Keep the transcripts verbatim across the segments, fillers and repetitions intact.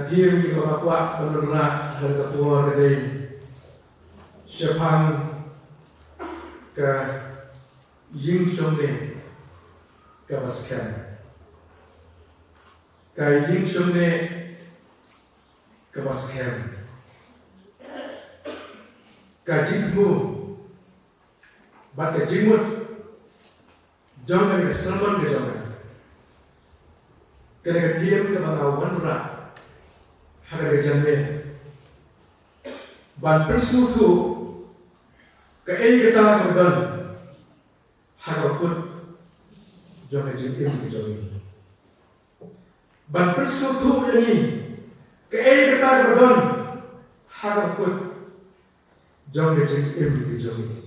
Theme kaba nga kwah ban wanrah ha kane ka por ka dei shaphang ka ïing shongneh kaba skhem. Ka ïing shongneh kaba skhem. Ka jingthmu bad ka jingmut jong kane ka sermon ka jong nga, kane ka theme kaba nga wanrah ha kane ka janmiet, ban pynsngewthuh kaei kata kaba don ha kaba kut jong ka jingim ka jong ngi. Ban pynsngewthuh ïa ngi kaei kata kaba don ha kaba kut jong ka jingim ka jong ngi.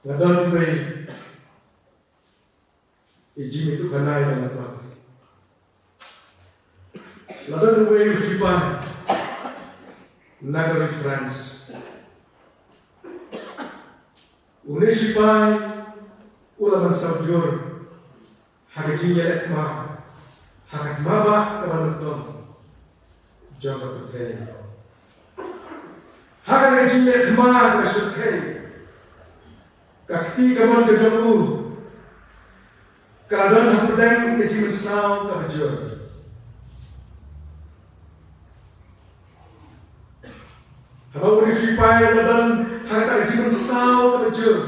Nga don wei i jingïathuhkhana ïa nga. Nga don wei u sipai na ka ri France. Une u sipai u la ban saw jur ha ka jingïaleh thma ha ka thma bah kaba nyngkong jong ka pyrthei. Ha ka jingïaleh thma kaba shyrkhei, ka kti kamon ka jong u ka la don hapdeng ka jingmynsaw kaba jur. Haba une u sipai u la don ha kata ka jingmynsaw kaba jur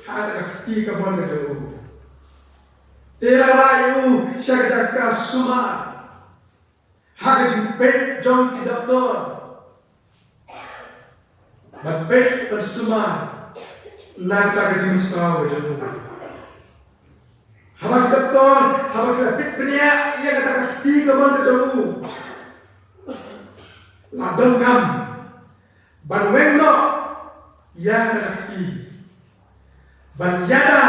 ha kata ka kti kamon ka jong u, te la rah ïa u sha ka jaka sumar ha ka jingpeit jong ki doktor, ban peit ban sumar na kata ka jingmynsaw ka jong u. Haba ki doktor, haba ki la peit bniah ïa kata ka kti kamon ka jong u, la donkam ban weng noh ïa kata ka kti, ban ïada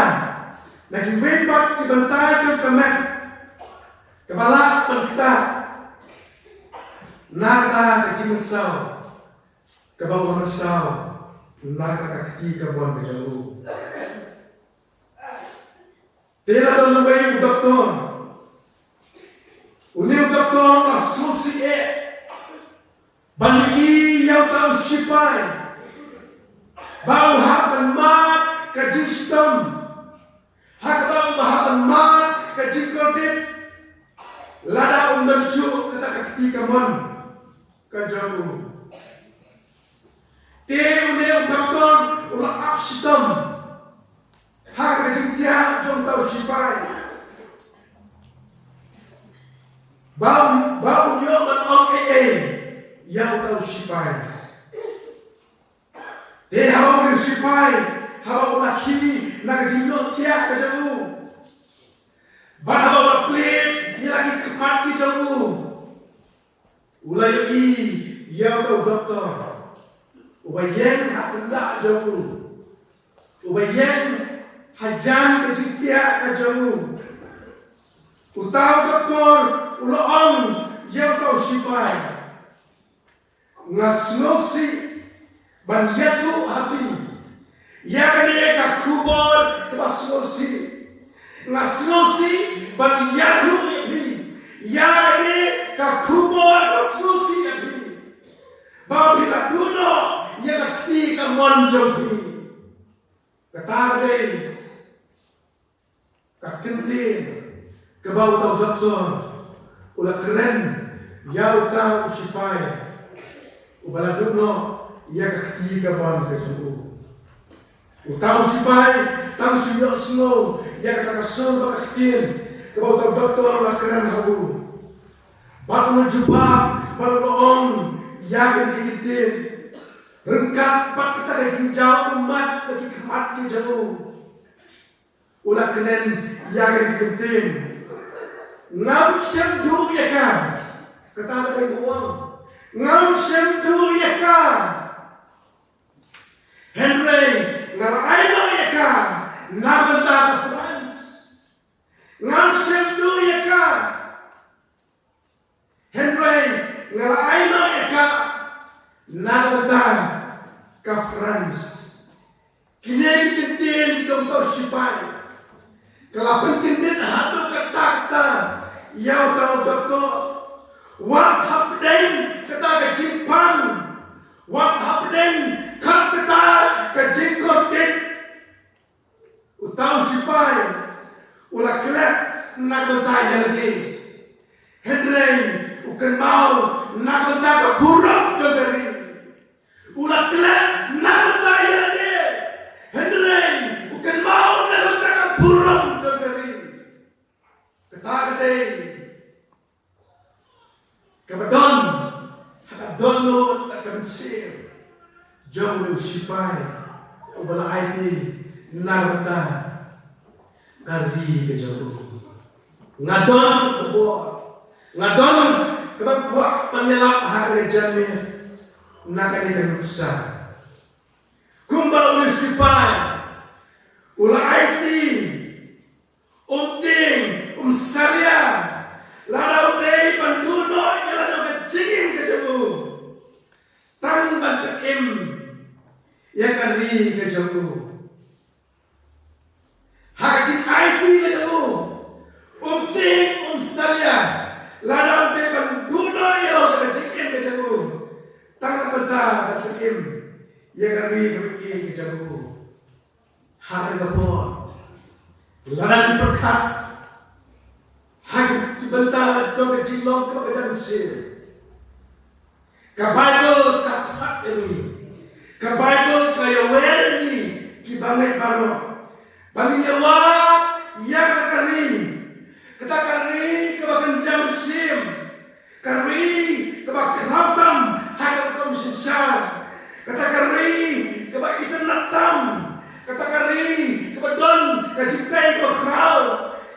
na kiwei pat ki bynta jong ka met kaba lah ban ktah na kata ka jingmynsaw kaba u la mynsaw na kata ka kti kamon ka jong u. Te la don uwei u doktor. Une u doktor u la sngewsih eh ban ïohi ïa uta u sipai ba u hap ban mad ka jingshitom, ha kaba u hap ban mad ka jingkordit lada um don shuh kata ka kti kamon ka jong u. Te une u doktor u la ap shitom ha ka jingthiah jong uta u sipai ba u, ba un ïoh ban ong ei ei ïa uta u sipai. Te haba une u sipai, haba u la khie na ka jingïohthiah ka jong u bad haba u la plie ïa la ki khmat ki jong u, u la ïohi ïa uta u doktor uba ïeng ha syndah jong u, uba ïeng hajan ka jingthiah ka jong u. Uta u doktor u la ong ïa uta u sipai, nga sngewsih ban ïathuh ha phi ïa kane ka khubor kaba sngewsih. Nga sngewsih ban ïathuh ïa phi ïa kane ka khubor kaba sngewsih ïa phi, ba phi la duh noh ïa ka kti kamon jong phi. Kata ka dei ka kyntien kaba uta u doktor u la kren ïa uta u sipai uba la duh noh ïa ka kti kamon ka jong u. Uta u sipai tang shu ïohsngew ïa kata ka sur bad ka ktien kaba uta u doktor u la kren ha u, bad u la jubab bad u la ong ïa kine ki ktien, ryngkat bad kata ka jingjaw ummat na ki khmat ki jong u. U la kren ïa kane ka ktien, ngam shym duh ïa ka. Kata ka dei u ong, ngam shym duh ïa ka. Hynrei nga la ai noh ïa ka na ka bynta ka France. Ngam shym duh ïa ka. Hynrei nga la ai noh ïa ka na ka bynta ka France. Kine ki kyntien ki jong uta u sipai ka la pynkyndit haduh katta katta ïa uta u doktor, wat hapdeng kata ka jingpang, wat hapdeng kata ka jingkordit, uta u sipai u la klet na ka bynta ïa lade, hynrei u kynmaw na ka bynta ka burom jong ka ri. U la klet na ka bynta ïa lade, hynrei u kynmaw na ka bynta ka burom jong ka ri. Kata ka dei kaba don ha ka dohnud bad ka mynsiem jong u sipai uba la aiti na ka bynta ka ri ka jong u. Nga don ka bor, nga don kaba kwah ban ïalap ha ka ri jong me na kane ka nuksa. Kumba u sipai u la aiti, um tieng, um salia lada u dei ban duh noh ïa la jong ka jingim ka jong u, tang ban pynim ïa ka ri ka jong u. Ha ka jingaiti ka jong u, um tieng, um salia lada u dei ban duh noh ïa la jong ka jingim ka jong u, tang ban da ban pynim ïa ka ri ka jong u. Ha kane ka por, lada ngi pyrkhat ha ki bynta jong ka jinglong kaba ka dang sir, ka Baibl ka khot ïa ngi, ka Baibl ka ïawer ïa ngi ki bangeit baroh ba ngin ïa wad ïa kata ka ri, kata ka ri kaba kynja mynsiem, ka ri kaba khraw tam ha ka rukom synshar, kata ka ri kaba itynnad tam, kata ka ri kaba don ka jingtei kaba khraw,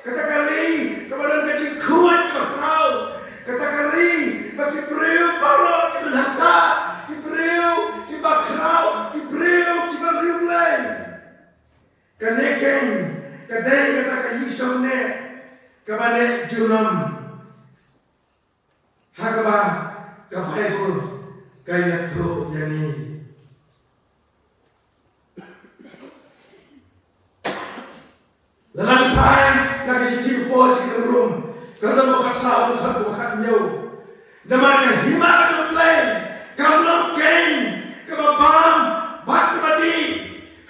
kata ka ri kaba don ka jingkhuid kaba khraw, kata ka ri ba ki briew baroh ki don hangta, ki briew kiba khraw, ki briew kiba riewblei. Kane keiñ ka dei kata ka ïingshong neh kaba neh junom, ha kaba ka Baibl ka ïathuh ïa ngi. Lada ngi phai na ka shithi Baibl sha ki Rom, ka lynnong ba khatsaw, ka dkhot ba khathynñiew. Namar ka hima ka jong U Blei kam long keiñ kaba bam bad kaba dih,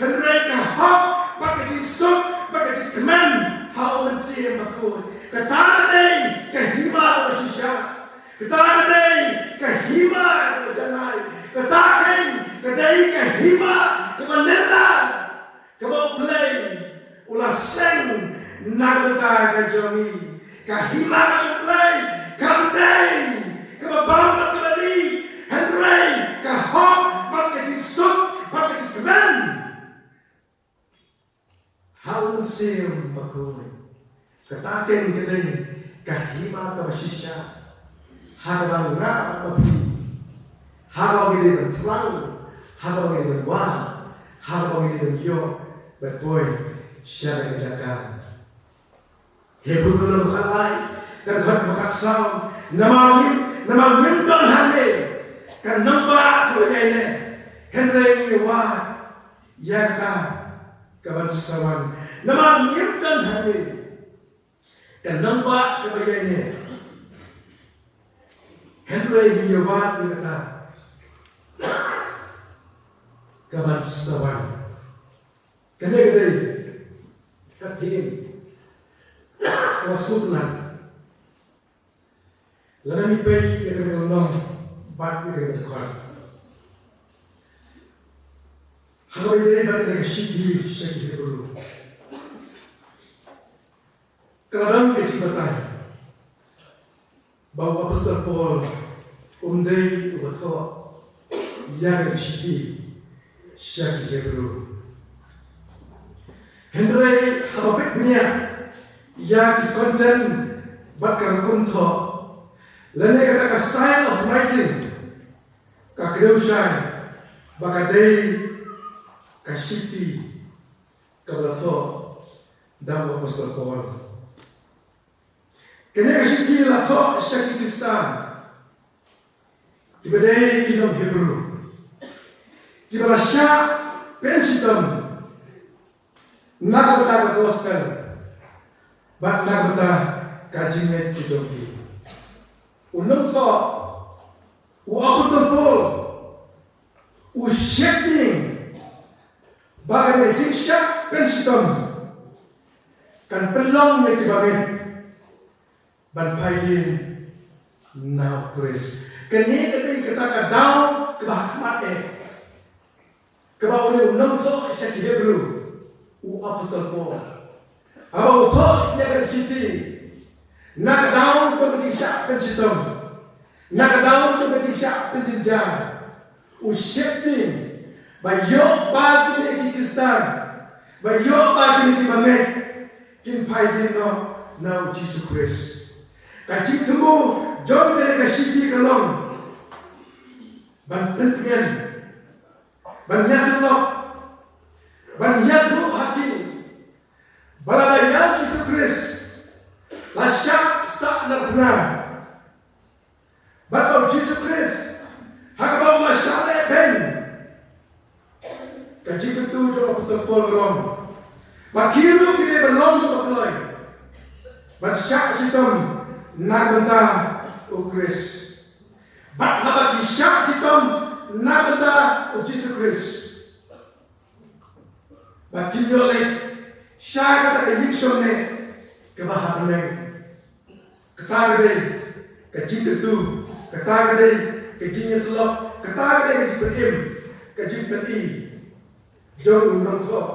hynrei ka hok bad ka jingsuk bad ka jingkmen ha U Mynsiem Bakhuid. Kata ka dei ka hima kaba shisha. Kata ka dei ka hima kaba janai. Kata keiñ ka dei ka hima kaba neh, kaba U Blei u la seng na ka bynta ka jong ngi. Ka hima ka jong U Blei kam dei kaba bam bad kaba dih, hynrei ka hok bad ka jingsuk bad ka jingkmen ha U Mynsiem Bakhuid. Kata keiñ ka dei ka hima kaba shisha ha kaba nga bad phi, ha kaba ngi dei ban phlang, ha kaba ngi dei ban wad, ha kaba ngi dei ban ïoh ban poi sha ka jaka. Hebru ka lynnong khatlai, ka dkhot ba khatsaw, namar ngim, namar ngim don hangne ka nongbah kaba ïaineh, hynrei ngi wad ïa kata kaban sa wan. Namar ngim don hangne ka nongbah kaba ïaineh, hynrei ngi wad ïa kata kaban sa wan. Kane ka dei ka theme kaba sngewtynnat. Lada ngi peit ïa kane ka lynnong bad ïa kane ka dkhot, ha kaba ïadei bad kane ka shithi sha ki Hebru, ka la don ka jingbatai ba u Apostol Paul um dei uba thoh ïa ka shithi sha ki Hebru. Hynrei haba peit bniah ïa ki content bad ka rukom thoh, lane kata ka style of writing, ka kdew shai ba ka dei ka shithi kaba la thoh da u Apostol Paul. Kane ka shithi la thoh sha ki Khristan kiba dei ki nong Hebru, kiba la shah pynshitom na ka bynta ka gospel bad na ka bynta ka jingngeit ka jong ki. U nongthoh, u apostol Paul, u sheptieng ba ka jingshah pynshitom kan pynlong ïa kiba ngeit ban phai dien na u Khrist. Kane ka dei kata ka daw kaba ha khmat eh. Kaba u nongthoh sha ki Hebru, u apostol Paul, haba u thoh ïa ka shithi na ka daw jong ka jingshah pynshitom, na ka daw jong ka jingshah pynjynjar, u sheptieng ba ïoh ba kine ki Khristan, ba ïoh ba kine kiba ngeit kin phai dien noh na u Jisu Khrist. Ka jingthmu jong kane ka shithi ka long ban pyntngen, ban ïasyllok, ban ïathuh ha ki ba lada ïa u Jisu Khrist la shah sahnarphna, bad ba u Jisu Khrist ha kaba u la shah lehbeiñ. Ka jingkyntu jong u apostol Paul ka long ba ki ruh ki dei ban long kiba kloi ban shah shitom na ka bynta u Khrist. Bad haba ki shah shitom na ka bynta u Jisu Khrist, ba kin ïoh leit sha kata ka ïingshong neh kaba ha bneng. Kata ka dei ka jingkyntu, kata ka dei ka jingïasyllok, kata ka dei ka jingpynim, ka jingpyni jong u nongthoh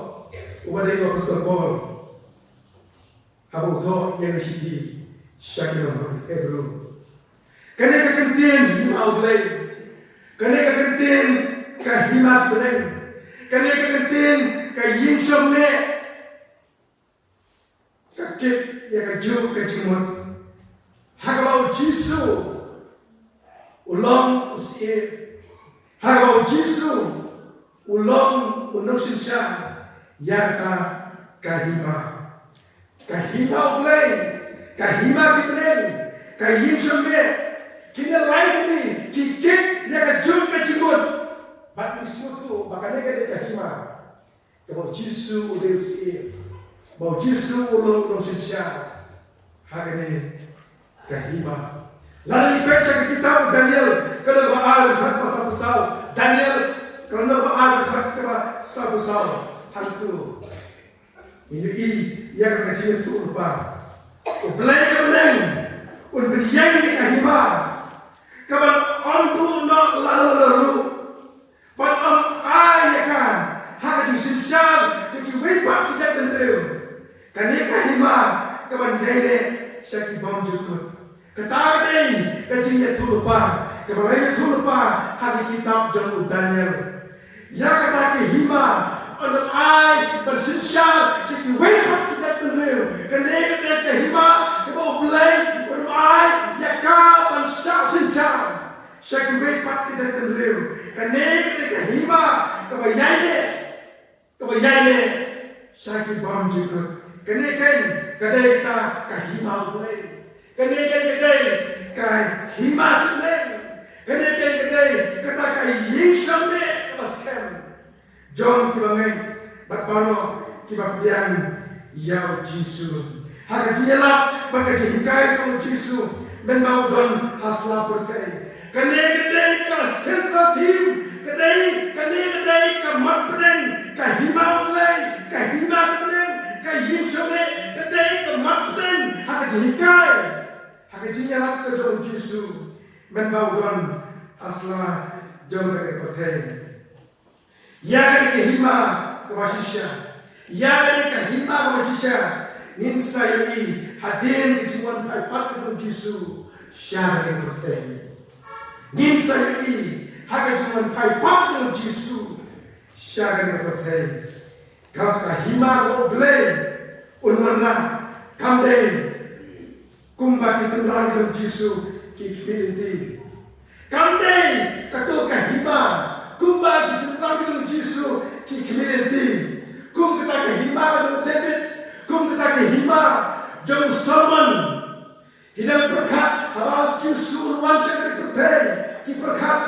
uba dei u apostol Paul haba u thoh ïa ka shithi sha ki nong Hebru. Kane ka kyntien hima U Blei, kane ka kyntien ka hima ki bneng, kane ka kyntien ka ïingshong neh, ka kit ïa kajuh ka jingmut ha kaba u Jisu u long u syiem, ha kaba u Jisu u long u nongsynshar ïa kata ka hima. Ka hima U Blei, ka hima ki bneng, ka ïingshong neh, kine lai kine ki kit ïa kajuh ka jingmut. Bad ngi sngewthuh ba kane ka dei ka hima kaba u Jisu u dei u syiem, ba u Jisu u long u nongsynshar ha kane ka hima. Lada ngi peit sha ka kitab u Daniel ka lynnong ba ar, dkhot kaba sawphew saw. Daniel ka lynnong ba ar, dkhot kaba sawphew saw. Hangto ngi ïohi ïa ka jingïathuhlypa. U Blei ka bneng un pynïeng ïa ka hima kaban ym duh noh lano lano ruh. Ban ym ai ïa ka ha ka jingsynshar jong kiwei pat ki jaitbynriew. Kane ka hima kaban ïaineh sha ki bymjukut. Kata ka dei ka jingïathuhlypa kaba la ïathuhlypa ha ki kitab jong u Daniel. Ïa kata ka hima yn ym ai ban synshar sha kiwei pat ki jaitbynriew. Kane ka dei ka hima kaba U Blei un ym ai ïa ka ban shah synshar sha kiwei pat ki jaitbynriew. Kane ka dei ka hima kaba ïaineh, kaba ïaineh sha ki bymjukut. Kane keiñ ka dei kata ka hima U Blei. Kane keiñ ka dei ka hima ki bneng. Kane keiñ ka dei kata ka ïingshong neh kaba skhem jong kiba ngeit bad baroh kiba pdiang ïa u Jisu. Ha ka jingïalap bad ka jinghikai jong u Jisu mynba u don ha sla pyrthei, kane ka dei ka central theme, ka dei, kane ka dei ka mat pdeng, ka hima U Blei, ka hima ka bneng, ka ïingshong neh, ka dei ka mat pdeng ha ka jinghikai, ha ka jingïalap ka jong u Jisu mynba u don ha sla jong kane ka pyrthei. Ïa kane ka hima kaba shisha, ïa kane ka hima kaba shisha ngin sa ïohi hadien ka jingwan phai pat ka jong u Jisu sha kane ka pyrthei. Ngin sa ïohi ha ka jingwan phai pat ka jong u Jisu sha kane ka pyrthei. Ka, ka hima kaba U Blei un wanrah kam dei kumba ki synran jong u Jisu ki khmih lynti. Kam dei kato ka hima kumba ki synran jong u Jisu ki khmih lynti, kum kata ka hima jong u David, kum kata ka hima jong u Solomon. Ki dang pyrkhat haba u Jisu un wan sha ka pyrthei, ki pyrkhat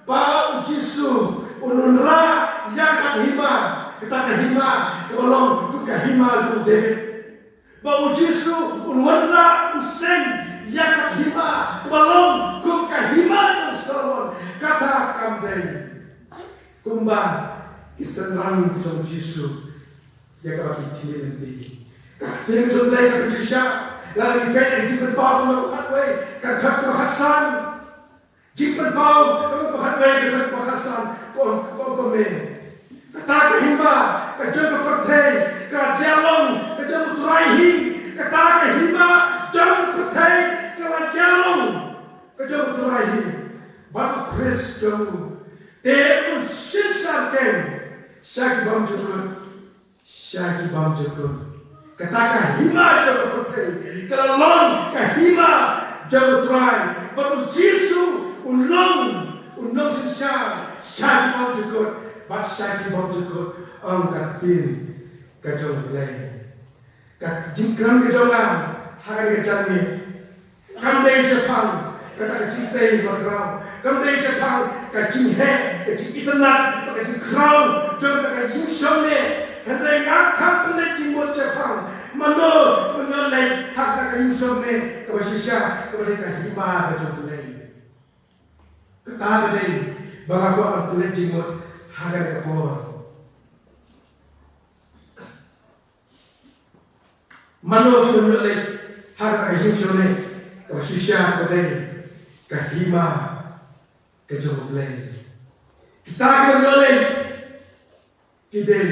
ba u Jisu un wanrah ïa kata ka hima, kata ka hima kaba long kum ka hima jong u David. ba u Jisu un wanrah, un seng ïa ka hima ba long kum ka hima jong Solomon, kata kam dei. Kumba ki synran jong u Jisu ïa kaba ki khmih lynti. Ka ktien jong U Blei ka pynshisha, lada ngi peit ïa ka Jingpynpaw lynnong khatwei, ka dkhot kaba khatsan. Jingpynpaw ka lynnong khatwei, ka dkhot kaba khatsan, ka ong, ka ong kumne: Kata ka hima ka jong ka pyrthei ka la jia long ka jong U Trai hi. Kata ka hima jong ka pyrthei ka la jia long ka jong U Trai hi, bad U Khrist jong u te un synshar keiñ sha ki bymjukut, sha ki bymjukut. Kata ka hima jong ka pyrthei ka la long ka hima jong U Trai, bad U Jisu un long, un long synshar sha ki bymjukut bad sha ki bymjukut, ong ka ktien ka jong U Blei. Ka jingkren ka jong nga ha kane ka janmiet kam dei shaphang kata ka jingtei bakhraw, kam dei shaphang ka jingheh, ka jingitynnad bad ka jingkhraw jong kata ka ïingshong neh. Hynrei nga kwah ban leit jingmut shaphang mano, mano leit ha kata ka ïingshong neh kaba shisha, kaba dei ka hima ka jong U Blei. Kata ka dei ba nga kwah ban leit jingmut ha kane ka por. Mano ki ban ïoh leit ha kata ka ïingshong neh kaba shisha, kaba dei ka hima ka jong U Blei? Kita ki ban ïoh leit ki dei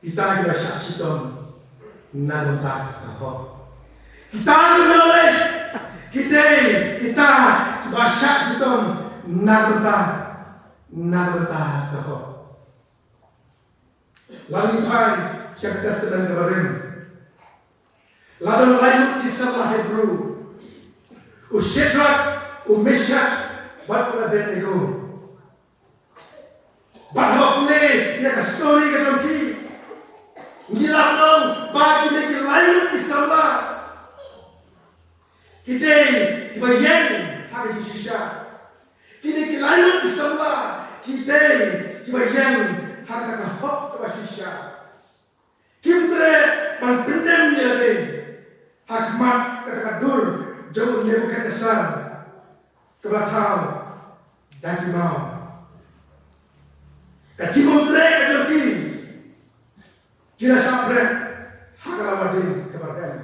kita kiba shah shitom na ka bynta ka hok. Kita ki ban ïoh leit ki dei kita kiba shah shitom na ka bynta, na ka bynta ka hok. Lada ngi phai sha ka Testament kaba rim, la don lai ngut ki samla Hebru, u Shadrak, u Meshak bad u Abednego. Bad haba pule ïa ka story ka jong ki, ngi lah ban ong ba kine ki lai ngut ki samla ki dei kiba ïeng ha ka jingshisha. Kine ki lai ngut ki samla ki dei kiba ïeng ha kata ka hok kaba shisha. Kim treh ban pyndem ïa lade ha khmat kata ka dur jong u Nebukadnesar kaba thaw da ki maw. Ka jingbymtreh ka jong ki, ki la shah bret ha ka lawa ding kaba rhem.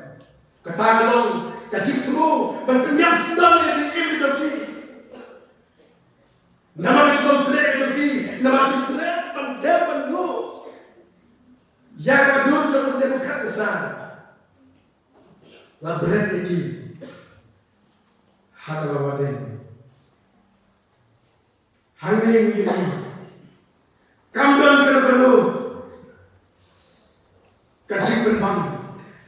Kata ka long ka jingthmu ban pynïap syndon ïa ka jingim ka jong ki. Namar ka jingbymtreh ka jong ki, namar ka jingtreh ban dem ban nguh ïa ka dur jong u Nebukadnesar, la bret ïa ki ha ka lawa ding. Hangne ngi ïohi kam don kano kano ka jingpynbang,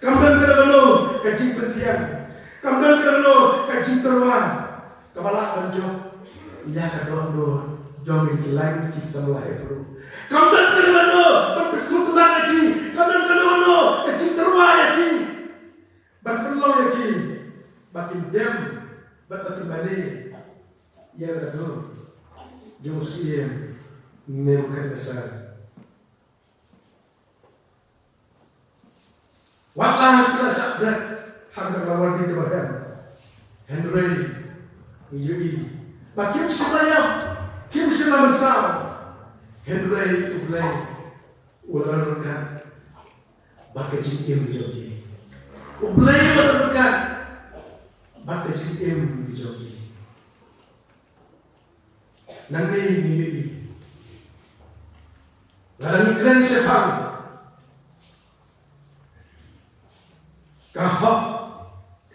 kam don kano kano ka jingpyntiang, kam don kano kano ka jingtyrwa kaba lah ban jop ïa ka dohnud jong ki lai ngut ki samla Hebru. Kam don kano kano ban pynsngewtynnat ïa ki, kam don kano kano ka jingtyrwa ïa ki ban pynlong ïa ki ba kin dem bad ba kin mane ïa ka dur jong u syiem Nebukadnesar. Wat la ki la shah bret ha kata ka lawa ding kaba rhem, hynrei ngi ïohi ba kim shym la ïap, kim shym la mynsaw, hynrei U Blei u la don ryngkat bad ka jingim ka jong ki. U Blei u la don ryngkat bad ka jingim ka jong ki. Nangne ngi ïohi, lada ngi kren shaphang ka hok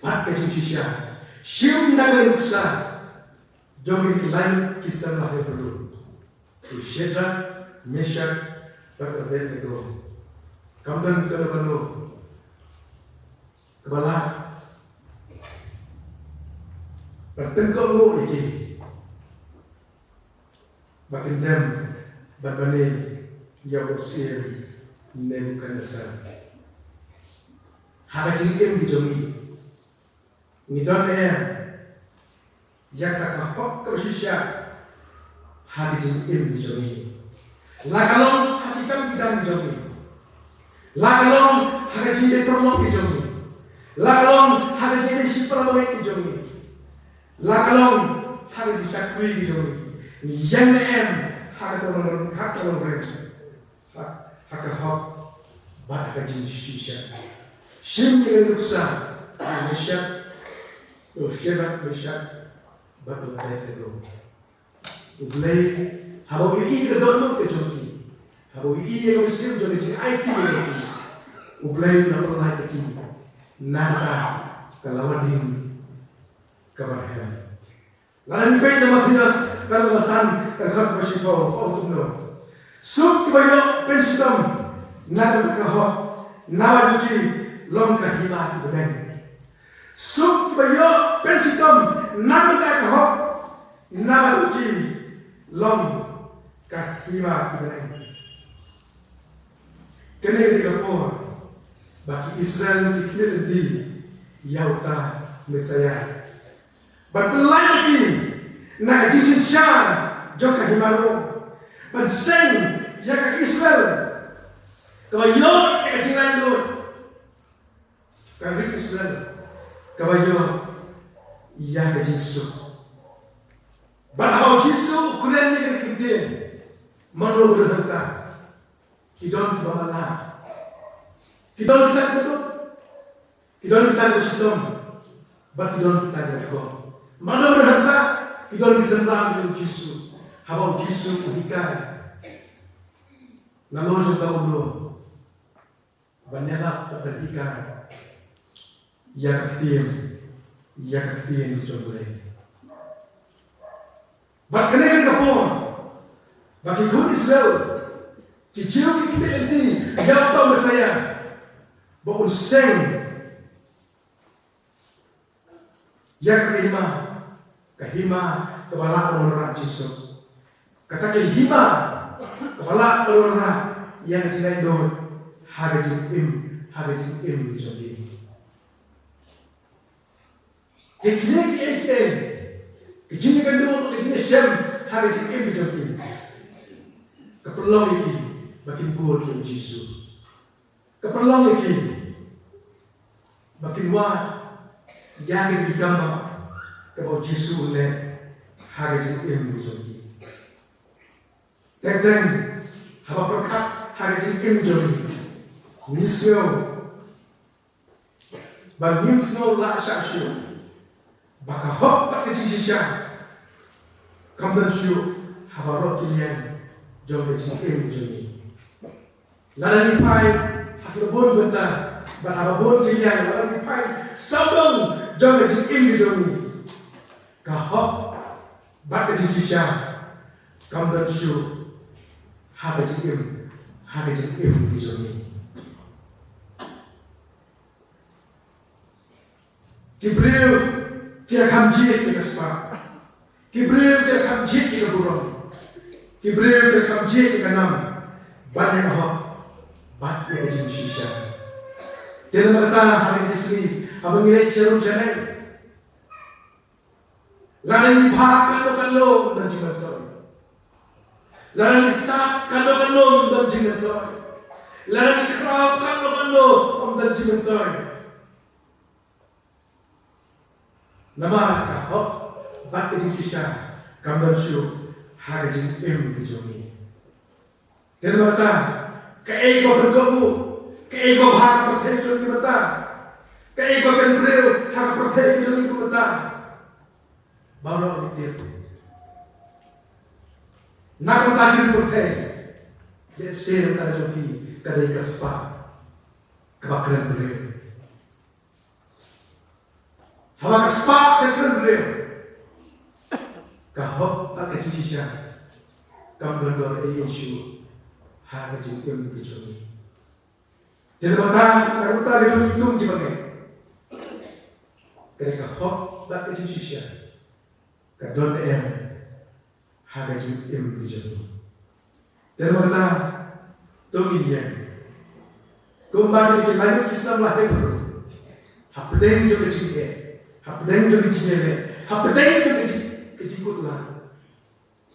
bad ka jingshisha, shim na ka nuksa jong ki lai ngut ki samla Hebru, u Shadrak, Meshak bad Abednego. Kam don kano kano kaba lah ban pynkohnguh ïa ki ba kin dem ban mane ïa u syiem Nebukadnesar. Ha ka jingim ka jong ngi, ngi don ne em ïa kata ka hok kaba shisha ha ka jingim ka jong ngi? La ka long ha ki kam ki jam ki jong ngi, la ka long ha ka jingdei paralok ki jong ngi, la ka long ha ka jingdei shipara bangeit ki jong ngi, la ka long ha ka jingshakri ki jong ngi, ngi ïeng ne em ha ka tnat, ha ka tnat rim, ha, ha ka hok bad ha ka jingshisha. Shim ïa ka nuksa, Meshak, oh, Shadrak, Meshak bad Abednego. U Blei, haba u ïohi ïa ka dohnud ka jong ki, haba u ïohi ïa ka mynsiem jong ka jingaiti ka jong ki, U Blei u la pynlait ïa ki na kata ka lawadi kaba rhem. Lada ngi peit na Mathaios ka lynnong ba san, ka dkhot ba shiphew, ka ong kumno: Suk kiba ïoh pynshitom na kata ka hok, naba jong ki long ka hima ki bneng. Suk kiba ïoh pynshitom na kata ka hok, naba jong ki long ka hima ki bneng. Kane ka dei ka por ba ki Israel ki khmih lynti ïa uta u Messaïah. Ban pynlait ïa ki na ka jingsynshar jong ka hima Rom. Ban seng ïa ka Israel kaba ïoh ïa ka jinglaitluid. Ka ri Israel kaba ïoh ïa ka jingsuk. Bad haba u Jisu u kren ïa kane ka ktien, mano ba don hangta? Ki don kiba mala, ki don kita kiba duk, ki don kita kiba shitom, bad ki don kita kiba dkom. Mano ba don hangta? Ki don ki synran jong u Jisu. Haba u Jisu u hikai, nalor jong ka umno ban ïalap bad ban hikai ïa ka ktien, ïa ka ktien jong U Blei. Bad kane ka dei ka por ba ki khun Israel, ki Jiw, ki khmih lynti ïa uta u Messaïah, ba un seng ïa ka hima, ka hima kaba lah ban wanrah jingsuk. Kata ka hima kaba lah ban wanrah ïa ka jinglaitluid ha ka jingim, ha ka jingim jong ki. Te kine kiei kiei, ka jingïakynduh, ka jingïashem ha ka jingim jong ki, ka pynlong ïa ki ba kin bud ïa u Jisu. Ka pynlong ïa ki ba kin wad ïa kine ki kam ba, kaba u Jisu u leh ha ka jingim jong ki. Teng teng, haba pyrkhat ha ka jingim jong ngi, ngi sngew ba ngim sngew lah shah shuh ba ka hok bad ka jingshisha kam don shuh ha baroh ki liang jong ka jingim jong ngi. Lada ngi phai ha kiba bun bynta, bad ha ba bun ki liang, lada ngi phai sawdong jong ka jingim ka jong ngi, ka hok bad ka jingshisha kam don shuh ha ka jingim, ha ka jingim ka jong ngi. Ki briew ki la kham jied ïa ka spah. Ki briew ki la kham jied ïa ka burom. Ki briew ki la kham jied ïa ka nam, bad ïa ka hok, bad ïa ka jingshisha. Te namar kata ha kane ka sngi, haba ngi leit sharum shaneng, lada ngi bhah katno katno, ym don jingmyntoi. Lada ngi stad katno katno, ym don jingmyntoi. Lada ngi khraw katno katno, ym don jingmyntoi. Namar ka hok bad ka jingshisha kam don shuh ha ka jingim ka jong ngi. Te namar kata, kaei kaba pynkohnguh, kaei kaba bha ha ka pyrthei jong ngi mynta, kaei kaba kynbriew ha ka pyrthei jong ngi mynta, baroh ngi tip. Na ka bynta jong ka pyrthei, lehse na ka bynta jong ki ka dei ka spah kaba kren briew. Haba ka spah ka kren briew, ka hok bad ka jingshisha kam don dor ei ei shuh ha ka jingim ka jong ngi. Te namar kata, na ka bynta ka jong ngi kum ki bangeit, ka dei ka hok bad ka jingshisha ka don em ha ka jingim ka jong ngi. Te namar kata, to ngin ïeng kumba ki dei ki laingut ki samla Hebru, hapdeng jong ka jingeh, hapdeng jong ka jingeh, hapdeng jong ka jing, ka jingkut lah,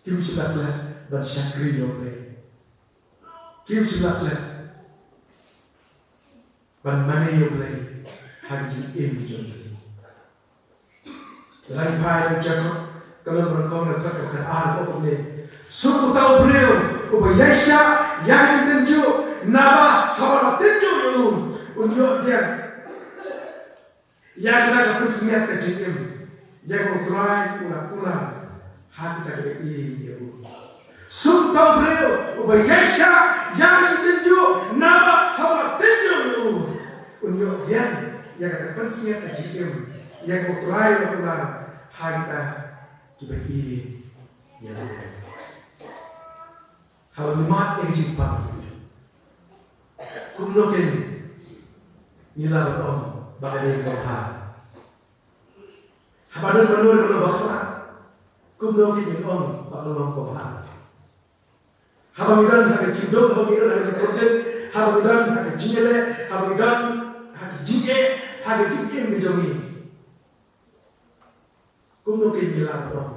kim shym la klet ban shakri ïa U Blei. Kim shym la klet ban mane ïa U Blei ha ka jingim jong ki. Lada ngi phai na u Jakob, ka lynnong ba nyngkong, ka dkhot kaba khatar, ka ong kumne: Suk uta u briew uba ïaishah ïa ka jingtynjuh, naba haba la tynjuh ïa u, un ïoh dian ïa kata ka pynsngiat ka jingim, ïa kaba U Trai u la kular ha kita kiba ïeit ïa u. Suk uta u briew uba ïaishah ïa ka jingtynjuh, naba haba la tynjuh ïa u, un ïoh dian ïa kata ka pynsngiat ka jingim, ïa kaba U Trai u la kular ha kita kiba ïeit ïa u. Haba ngi mad ïa ka jingpang, kumno kein ngi lah ban ong ba ka dei kaba bha? Haba don mano mano ba khlad, kumno kein ngin ong ba ka long kaba bha? Haba ngi don ha ka jingduk, haba ngi don ha ka jingkordit, haba ngi don ha ka jingïaleh, haba ngi don ha ka jingeh ha ka jingim ka jong ngi, kumno kein ngi lah ban ong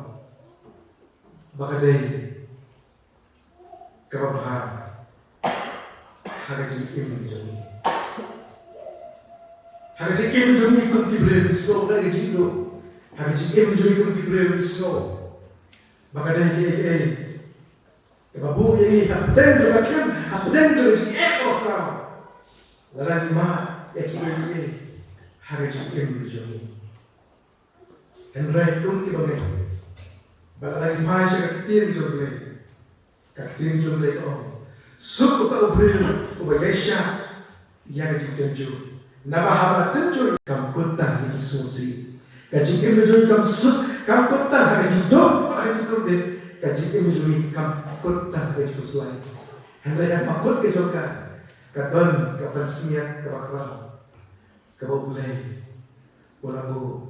ba ka dei kaba bha ha ka jingim jong ngi? Ha ka jingim jong ngi kum ki briew Khristan, ha ka jingduk, ha ka jingim jong ngi kum ki briew Khristan, ba ka dei kaei kaei kaba buh ïa ngi hapdeng jong ka kem, hapdeng jong ka jingeh bakhraw, lada ngi mad ïa kiei kiei ha ka jingim jong ngi? Hynrei kum kiba ngeit, ba lada ngi phai sha ka ktien jong U Blei, ka ktien jong U Blei ka ong: Suk uta u briew uba ïaishah ïa ka jingtynjuh, naba haba la tynjuh kam kut tang ha ka jingsngewsih. Ka jingim jong ngi kam suk, kam kut tang ha ka jingduk bad ha ka jingkordit. Ka jingim jong ngi kam kut tang ha ka jingkhuslai. Hynrei ha ka kut ka jong ka, ka don ka pynsngiat kaba khraw kaba U Blei u la buh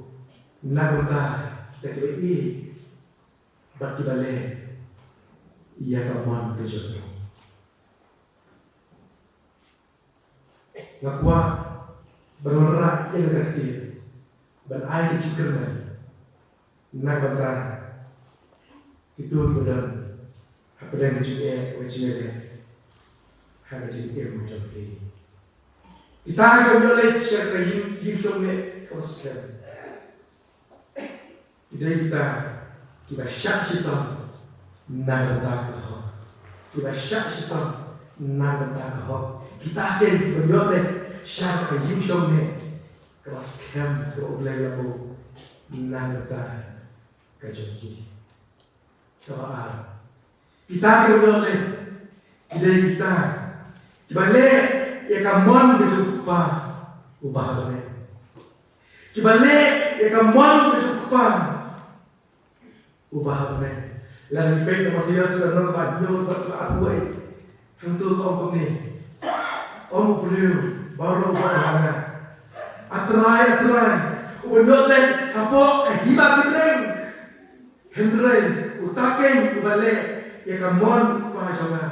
na ka bynta kita kiba ïeit bad kiba leh ïa ka mon ka jong u. Nga kwah ban wanrah ïa ka ktien ban ai ka jingkyrmen na ka bynta kito kiba don hapdeng ka jingeh, ka jingeh ha ka jingim jong ki. Kita kiba ïoh leit sha ka ïing, ïing shong neh kaba skhem, ki dei kita kiba shah shitom na ka bynta ka hok. Kiba shah shitom na ka bynta ka hok. Kita kein kiba ïoh leit sha ka ïing shong neh kaba skhem kaba U Blei u la buh na ka bynta ka jong ki. Kaba ar, kita kiba ïoh leit ki dei kita kiba leh ïa ka mon ka jong U Kpa uba ha bneng. Kiba leh ïa ka mon ka jong U Kpa uba ha bneng. Lada ngi peit na Mathaios lynnong ba hynñiew, dkhot ba arphew wei, hangto ka ong kumne: Ym u briew baroh uba ong ha nga, A Trai, A Trai, uban ïoh leit hapoh ka hima ki bneng, hynrei uta kein uba leh ïa ka mon U Kpa jong nga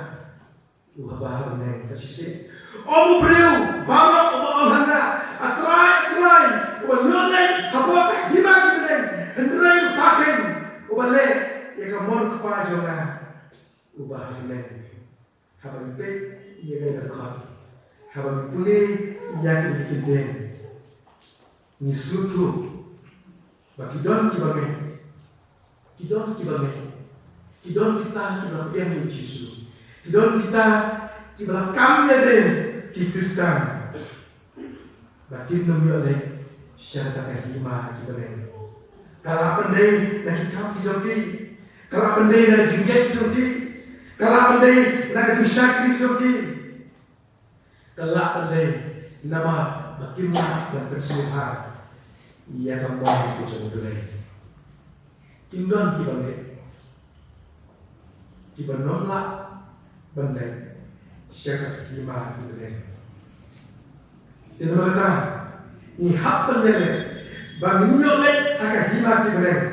uba ha bneng. Sa shisien: Ym u briew baroh uba ong ha nga, A Trai, A Trai, uban ïoh leit hapoh ka hima ki bneng, hynrei uta kein uba leh ïa ka mon U Kpa jong nga uba ha bneng. Haba ngi peit ïa kane ka dkhot, haba ngi pule ïa kine ki kyntien, ngi sngewthuh ba ki don kiba ngeit, ki don kiba ngeit, ki don kita kiba la pdiang ïa U Jisu, ki don kita kiba la kam ïalade ki Khristan, ba kim nym ïoh leit sha kata ka hima ki bneng. Ka lah ban dei na ki kam ki jong ki, ka lah ban dei na ka jingngeit ki jong ki, ka lah ban dei na ka jingshakri ki jong ki, ka lah ban dei namar ba kim lah ban pynsngewbha ïa ka mon ka jong U Blei. Kim don kiba ngeit, kiba nym lah ban leit sha ka hima ki bneng. Te namar kata ngi hap ban ïaleh ba ngin ïoh leit ha ka hima ki bneng.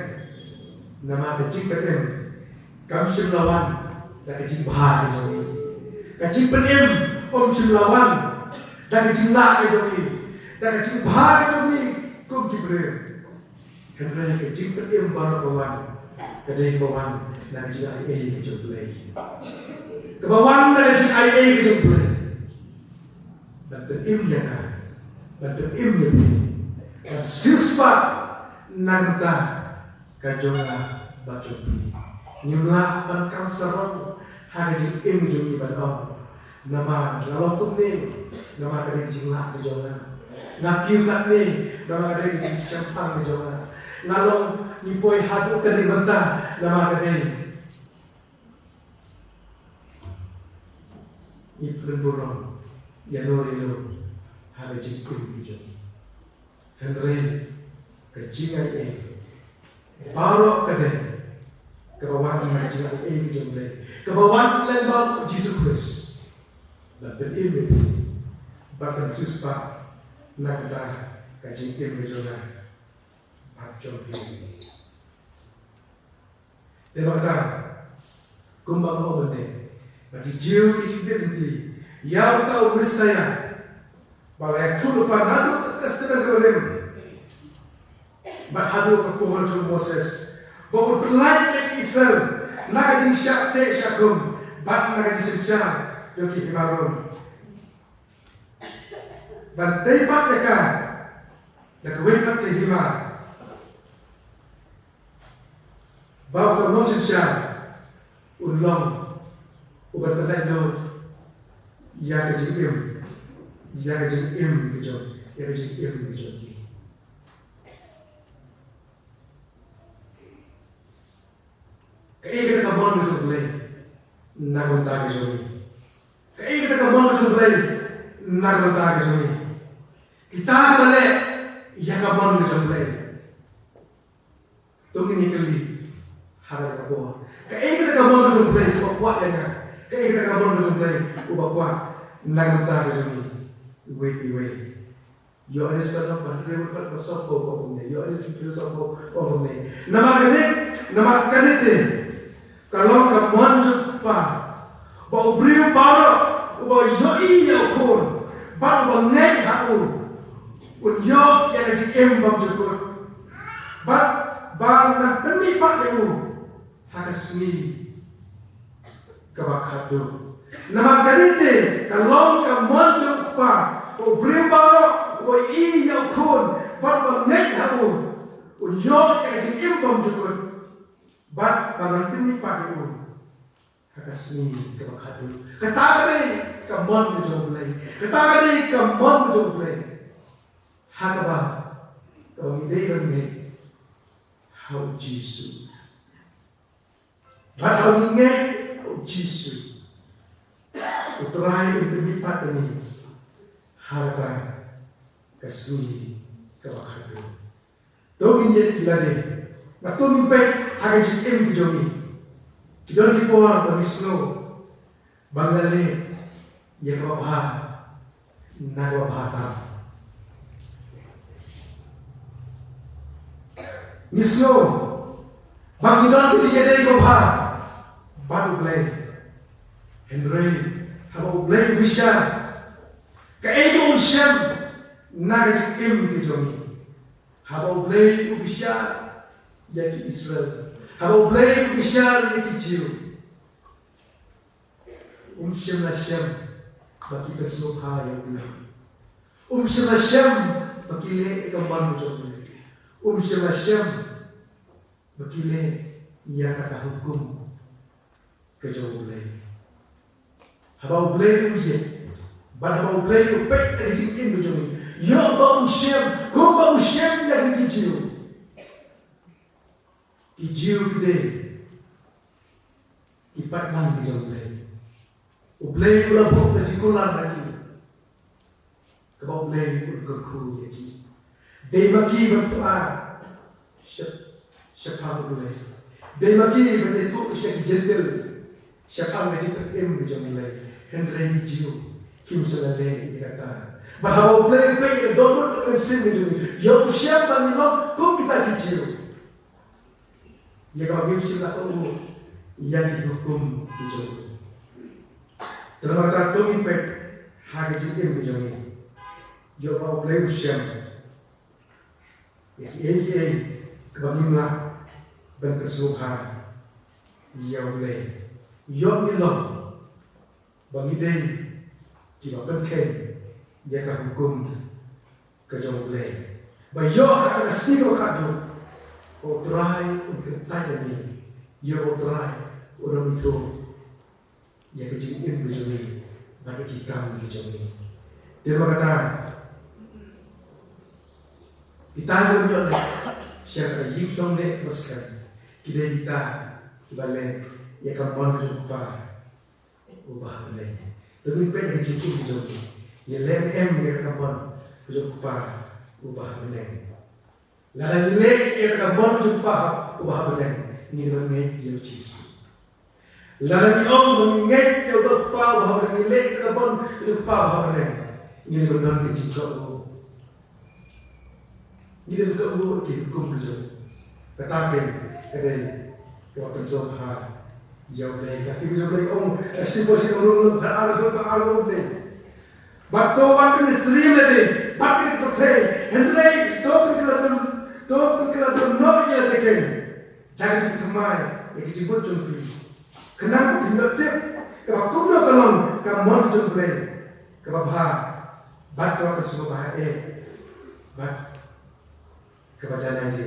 Namar ka jingpynim kam shym la wan da ka jingbha ka jong ngi. Ka jingpynim ym shym la wan da ka jinglah ka jong ngi, da ka jingbha ka jong ngi kum ki briew. Hynrei ka jingpynim baroh ka wan, ka dei kaba wan na ka jingaiei ka jong U Blei. Kaba wan na ka jingaiei ka jong U Blei ban pynim ïa nga, Ban pynim ïa phi, ban siewspah na ka bynta ka jong nga bad jong phi. Ngim lah ban kam sarong ha ka jingim jong ngi ban ong, namar nga long kumne, namar ka dei ka jinglah ka jong nga. Nga kiew katne, namar ka dei ka jingshemphang ka jong nga. Nga long, ngi poi haduh kane ka bynta, namar ka dei ngi pynburom ïano ïano ha ka jingim ka jong ngi. Hynrei ka jingaiei baroh ka dei kaba wan na ka jingaiei ka jong U Blei, kaba wan lyngba U Jisu Khrist. Ban pynim ïa phi, ban siewspah na ka bynta ka jingim ka jong nga bad jong phi. Te ba kata, kumba nga ong mynne, ba ki Jiw ki khmih lynti ïa uta u Messaïah ba la ïathuh lypa naduh ka Testament kaba rim bad haduh ka por jong u Moses, ba un pyllait ïa ki Israel na ka jingshah teh shah khum bad na ka jingsynshar jong ki hima rum, ban tei pat ïa ka da kawei pat ka hima, ba uta u nongsynshar un long uban pyllait lut ïa ka jingim, ïa ka jingim ka jong, ïa ka jingim ka jong ki. Kaei kata ka mon ka jong U Blei na ka bynta ka jong ngi? Kaei kata ka mon ka jong U Blei na ka bynta ka jong ngi? Kita kiba leh ïa ka mon ka jong U Blei. To ngin ïa kylli ha kane ka por, kaei kata ka mon ka jong U Blei uba kwah ïa nga? Kaei kata ka mon ka jong U Blei uba kwah na ka bynta ka jong ngi iwei pa iwei? Ïoannis ka lynnong ba hynriew ka dkhot ba sawphew ka ong kumne. Ïoannis hynriew sawphew ka ong kumne. Namar kane, namar kane te ka long ka mon jong U Kpa, ba u briew baroh uba ïohi ïa u Khun bad uba ngeit ha u, un ïoh ïa ka jingim bymjukut, bad ba ngan pynmihpat ïa u ha ka sngi kaba khatduh. Namar kane te ka long ka mon jong U Kpa, ba u briew baroh uba ïohi ïa u Khun bad uba ngeit ha u, un ïoh ïa ka jingim bymjukut, bad ba ngan pynmihpat ïa u ha ka sngi kaba khatduh. Kata ka dei ka mon ka jong U Blei. Kata ka dei ka mon ka jong U Blei. Ha kaba, kaba ngi dei ban ngeit ha U Jisu. Bad haba ngi ngeit ha U Jisu, U Trai un pynmihpat ïa ngi ha kata ka sngi kaba khatduh. To ngin ïaid lade, bad to ngin peit ha ka jingim ka jong ngi. Ki don ki por ba ngi sngew ba ngi la leh ïa kaba bha na kaba bha tam. Ngi sngew ba ngi don ka jingïadei kaba bha bad U Blei. Hynrei haba U Blei u bishar, kaei ba un shem na ka jingim ka jong ngi? Haba U Blei u bishar ïa ki Israel, haba U Blei u bishar ïa ki Jiw, um shym la shem ba ki pynsngewbha ïa U Blei. Um shym la shem ba ki leh ïa ka mon ka jong U Blei. Um shym la shem ba ki leh ïa kata ka hukum ka jong U Blei. Haba U Blei u ïeit, bad haba U Blei u peit ïa ka jingim ka jong ngi, ïoh ba un shem kumba u shem ïa ki Jiw. Ki Jiw ki dei ki paidlang ki jong U Blei. U Blei u la buh ka jingkular ha ki, kaba U Blei un kyrkhu ïa ki. Dei ma ki ban phla shap-, shaphang U Blei. Dei ma ki ban ïathuh sha ki Jentil shaphang ka jingpynim ka jong U Blei. Hynrei ki Jiw kim shym la leh ïa kata. Bad haba U Blei u peit ïa ka dohnud ka mynsiem ka jong ngi, ïoh u shem ba ngin long kum kita ki Jiw, ïa kaba ngim shym la kohnguh ïa ki hukum ki jong U. Te namar kata to ngin peit ha ka jingim ka jong ngi, ïoh ba U Blei u shem ïa kiei kiei kiba ngim lah ban pynsngewbha ïa U Blei. Ïoh ngi long ba ngi dei kiba pynkheiñ ïa ka hukum ka jong U Blei. Ba ïoh ha ka sngi kaba khatduh, U Trai un kyntait ïa ngi. Ïoh U Trai un ym ithuh ïa ka jingim ka jong ngi bad ïa ki kam ki jong ngi. Te namar kata, kita kiba ïoh leh sha ka ïing shong leh ba skhem, ki dei kita kiba leh ïa ka mon ka jong U Kpa uba ha bneng. Te ngin peit ïa ka jingim ka jong ngi, ngi leh em ïa ka mon ka jong U Kpa uba ha bneng. Lada ngi leh ïa ka mon jong U Kpa uba ha bneng, ngi dei ban ngeit ïa U Jisu. Lada ngi ong ba ngi ngeit ïa U Kpa uba ha bneng, ngi leh ïa ka mon jong U Kpa uba ha bneng, ngi dei ban don ka jingkohnguh. Ngi dei ban kohnguh ïa ki hukum ka jong U. Kata keiñ ka dei kaba pynsngewbha ïa U Blei. Ka ktien ka jong U Blei ka ong, ka Shiphang Shiphang Rum Rum, ka ar ka ar ka ong Blei. Bad to wat pynïasyriem lade bad ka pyrthei, hynrei to pynkylla don, to pynkylla don noh ïa lade keiñ da ka jingthymmai ïa ka jingmut jong phi, khnang ba phin ïoh tip kaba kumno ka long ka mon jong U Blei, kaba bha bad kaba pynsngewbha eh bad kaba janai de.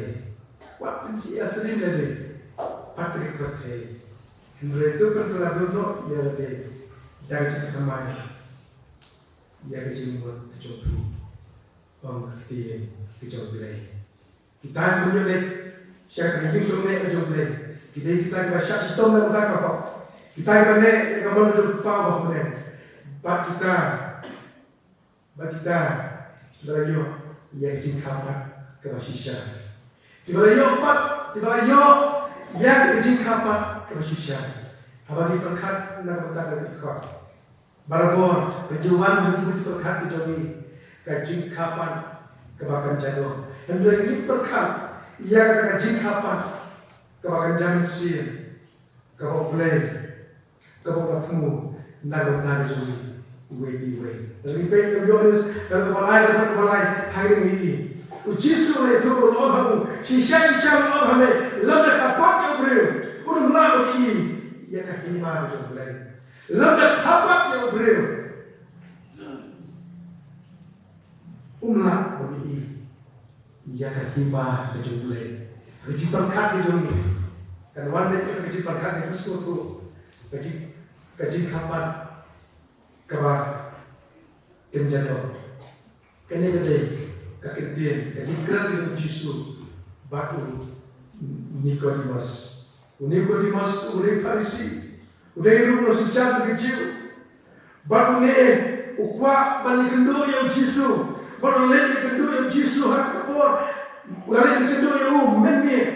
Wat pynïasyriem lade bad ka pyrthei, hynrei to pynkylla don noh ïa lade da ka jingthymmai ïa ka jingmut ka jong phi, ong ka ktien ka jong U Blei. Kita kiba ïoh leh sha ka ïing shong leh ka jong U Blei, ki dei kita kiba shah shitom na ka bynta ka hok. Kita kiba leh ïa ka mon ka jong U Kpa uba ha bneng. Bad kita, bad kita kiba la ïoh ïa ka jingkha pat kaba shisha. Kiba la ïoh pat, kiba la ïoh ïa ka jingkha pat kaba shisha. Haba ngi pyrkhat na ka bynta ka jingkha, barabor ka jingwan ha ki jingpyrkhat ki jong ngi, ka jingkha pat kaba kynja doh. Hynrei ngi pyrkhat ïa ka jingkha pat kaba kynja mynsiem, kaba U Blei, kaba u la thmu na ka bynta ka jong ngi iwei pa iwei. Lada ngi peit ïa u Ïoannis, ka lynnong kaba lai, ka dkhot kaba lai, hangne ngi ïohi U Jisu u la ïathuh, u la ong ha u, shisha shisha nga ong ha me, lymda kha pat ïa u briew, un ym lah ban ïohi ïa ka hima ka jong U Blei. Lymda kha pat ïa u briew, um lah ban ïohi ïa ka hima ka jong U Blei. Ka jingpyrkhat ka jong ngi kan wan na ka jingpyrkhat ka jingsngewthuh, ka jing, ka jingkha pat kaba kynja doh. Kane ka dei ka ktien, ka jingkren ka jong U Jisu bad u Nikodimos. U Nikodimos u dei Pharisi, u dei ruh u nongsynshar jong ki Jiw. Bad une u kwah ban ïakynduh ïa U Jisu. Bad u la leit ïakynduh ïa U Jisu ha ka por, u la leit ïakynduh ïa u mynmiet.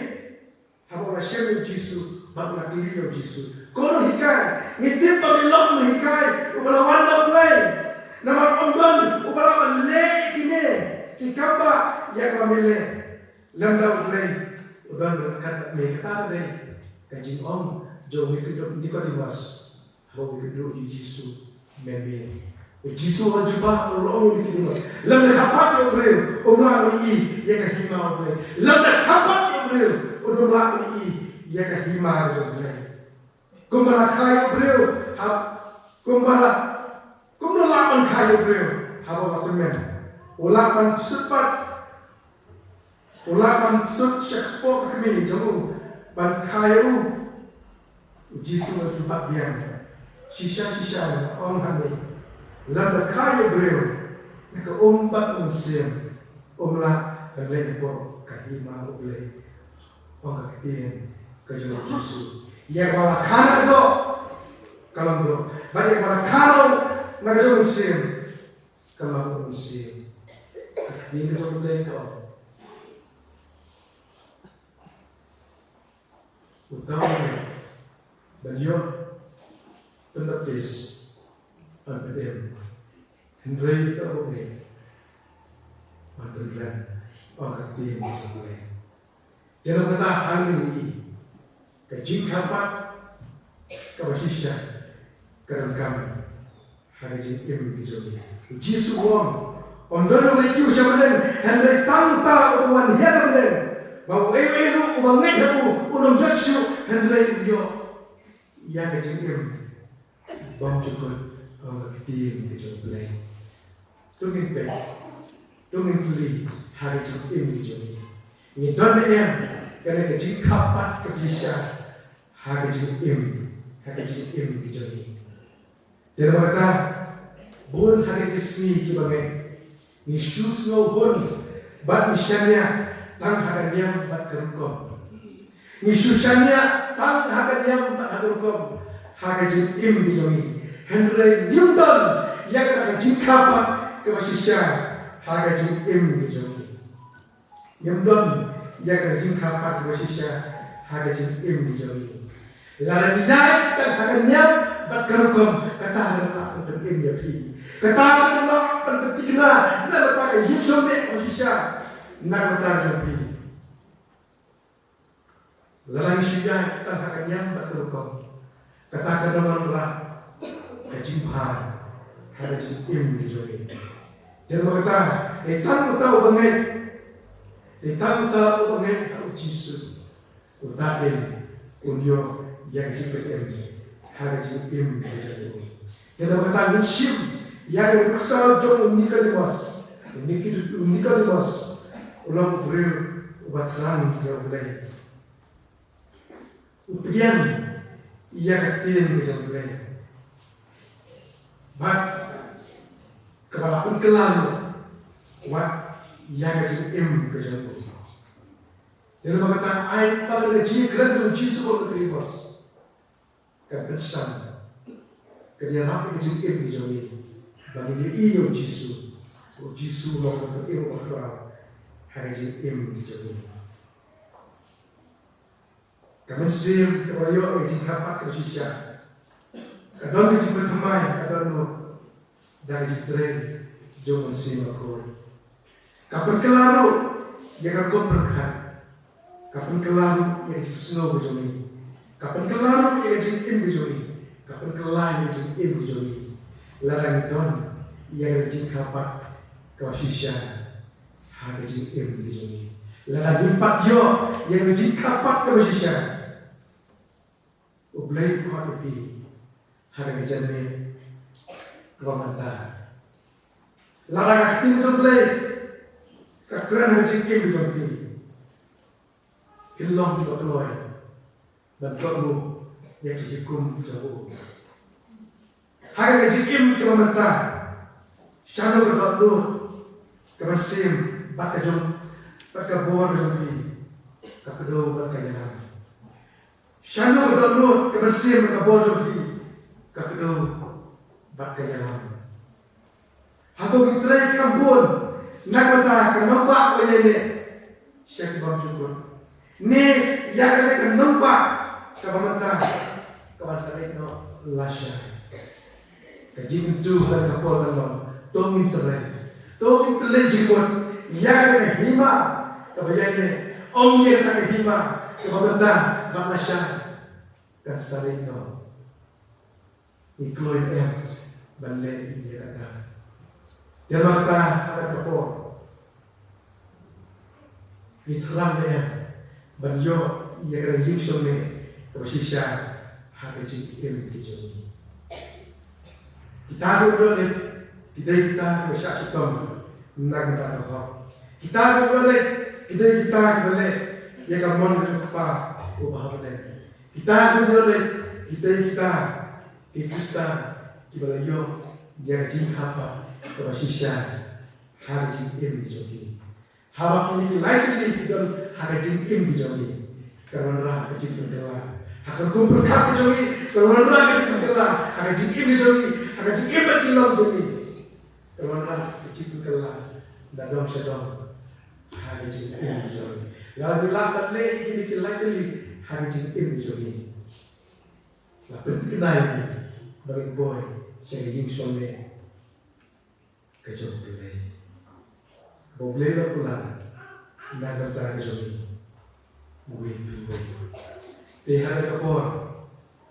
Haba u la shem ïa U Jisu bad u la kylli ïa U Jisu, ko Nonghikai, ngi tip ba me long U Nonghikai uba la wan na U Blei. Namar ym don uba lah ban leh ïa kine ki kam ba ïa kaba me leh lymda U Blei u don ryngkat bad me. Kata ka dei ka jingong jong u Nikodimos. Haba u ïakynduh ïa U Jisu mynmiet, U Jisu u wan jubab, u la ong ïa u Nikodimos, lymda kha pat ïa u briew um lah ban ïohi ïa ka hima U Blei. Lymda kha pat ïa u briew un ym lah ban ïohi ïa ka hima jong U Blei. Kumba la kha ïa u briew, ha, kumba la, kumno lah ban kha ïa u briew haba u la tymmen? U lah ban sut pat, u lah ban sut sha kpoh ka kmie jong u ban kha ïa u. U Jisu u la jubab biang, shisha shisha nga ong ha me, lymda kha ïa u briew na ka um bad u mynsiem, um lah ban leit hapoh ka hima U Blei. Ong ka ktien ka jong U Jisu. Ïa kaba la kha na ka doh ka long doh, bad ïa kaba la kha na ka jong u mynsiem ka long mynsiem. Ka ktien ka jong U Blei ka ong, uta uba ngeit ban ïoh pynbaptis, yn pynim, hynrei uta uba ym ngeit yn pynrem. Ong ka ktien ka jong U Blei. Te namar kata hangne ngi ïohi ka jingkha pat kaba shisha ka donkam ha ka jingim ka jong ngi. U Jisu u ong, ym don uba la kiew sha bneng hynrei tang uta uba wan hi na bneng, ba uei uei ruh uba ngeit ha u un ym jot shuh hynrei un ïoh ïa ka jingim bymjukut. Ong ka ktien ka jong U Blei. To ngin peit To ngin kylli ha ka jingim ki jong ngi. Ngi don ne em kane ka jingkha pat kaba shisha ha ka jingim, ha ka jingim ki jong ngi. Te namar kata bun ha kine ki sngi kiba ngeit ngi shu sngewhun bad ngi shaniah tang ha ka niam bad ka rukom. Ngi shu shaniah tang ha ka niam bad ha ka rukom ha ka jingim ki jong ngi. Hynrei ngim don ïa kata ka jingkha pat kaba shisha ha ka jingim ki jong ngi. Ngim don ïa kata ka jingkha pat kaba shisha ha ka jingim ki jong ngi. Lada ngi ïaid tang ha ka niam bad ka rukom, kata ka lah ban pynim ïa phi. Kata ka lah ban pynthikna na ka bynta ka jingshong bad ka shisha na ka bynta jong phi. Lada ngi shu ïaid tang ha ka niam bad ka rukom, kata kan ym wanrah ka jingbha ha ka jingim ki jong ngi. Te namar kata, dei tang uta uba ngeit, dei tang uta uba ngeit ha u Jisu, uta in un ïoh ïa ka jingpynim ha ka jingim ka jong u. Te namar kata ngin shim ïa ka nuksa jong u Nikodimos. U Nikod-, u Nikodimos u long u briew uba thrang ïa U Blei. U pdiang ïa ka ktien ka jong U Blei. Bad kaba la pynkylla wat ïa ka jingim ka jong u. Te namar kata ai ba ka jingkren jong u Jisu ha u Nikodimos kan pynsan, kan ïarap ïa ka jingim ka jong ngi ba ngin ïohi ïa u Jisu. U Jisu u long uba pynïaid uba khraw ha ka jingim ka jong ngi. Ka mynsiem kaba ïoh ïa ka jingkha pat kaba shisha ka don ka jingpynthymmai, ka don noh da ka jingtrei jong u Mynsiem Bakhuid. Ka pynkylla ruh ïa ka rukom pyrkhat. Ka pynkylla ruh ïa ka jingsngew ka jong ngi. Ka pynkylla ruh ïa ka jingim ka jong ngi. Ka pynkylla ïa ka jingim ka jong ngi. Lada ngi don ïa ka jingkha pat kaba shisha ha ka jingim ka jong ngi. Lada ngim pat ïoh ïa ka jingkha pat kaba shisha, U Blei u khot ïa phi ha ka janmiet kaba mynta. Lada ka ktien jong U Blei ka kren ha ka jingim jong phi, phin long kiba kloi ban kohnguh ïa ki hukum jong u. Ha ka jingim kaba mynta, shano ka dohnud ka mynsiem bad ka jong, bad ka bor jong phi, ka kdew bad ka ïalam? Shano ka dohnud ka mynsiem bad ka bor jong phi, ka kdew bad ka ïalam? Hato ngi trei kham bun na ka bynta ka nongbah ba ïaineh sha ki bymjukut, ne ïa kane ka nongbah kaba mynta kaban sa leit noh lashai? Ka jingkyntu ha ka por ka long, to ngin trei, to ngin pynleit jingmut ïa kane ka hima kaba ïaineh, ym ïa kata ka hima kaba mynta bad lashai kan sa leit noh. Ngi kloi ne em ban leh ïa kata? Te namar kata ha kata ka por ngi thrang ne em ban ïoh ïa ka jingshong ne kaba shisha ha ka jingim ka jong ngi? Kita kiba ïoh leit ki dei kita kiba shah shitom na ka bynta ka hok. Kita kiba ïoh leit ki dei kita kiba leh ïa ka mon ka jong u Kpa uba ha bneng. Kita kiba ïoh leit ki dei kita ki Khristan kiba la ïoh ïa ka jingkha pat kaba shisha ha ka jingim ka jong ki. Haba kine ki lai tylli ki don ha ka jingim ka jong ki, kan wanrah ka jingpynkylla ha ka rukom pyrkhat ka jong ki, kan wanrah ka jingpynkylla ha ka jingim ka jong ki, ha ka jingim bad ki longïing jong ki, kan wanrah ka jingpynkylla na dong sha dong ha ka jingim ka jong ki. Lada ngi lah ban leh ïa kine ki lai tylli ha ka jingim ka jong ki, la pynthikna ïa ngi ba ngin poi sha ka jingshong ne ka jong U Blei. Ba U Blei u la kular na ka bynta ka jong ngi uwei pa uwei. Te ha kane ka por,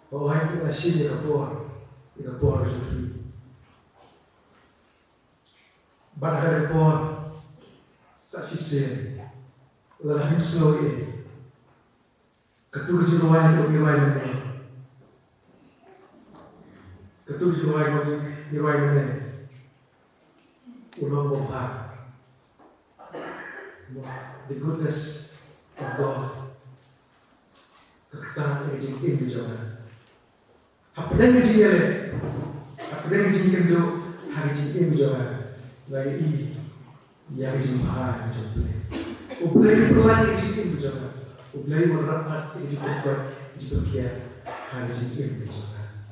ba u hap ban shim ïa ka por, ïa ka por ka jong phi. Bad ha kane ka por, sa shisien, lada phim sngew ei ei, kato ka jingrwai kaba ngi rwai mynne, kato ka jingrwai kaba ngi rwai mynne, u long uba bha. The goodness of God. Ka kta ïa ka jingim ka jong nga. Hapdeng ka jingïaleh, hapdeng ka jingkynduh ha ka jingim ka jong nga, nga ïohi ïa ka jingbha ka jong U Blei. U Blei u pynlait ïa ka jingim ka jong nga. U Blei u wanrah pat ïa ka jingpynkoit, jingpynkhiah ha ka jingim ka jong nga.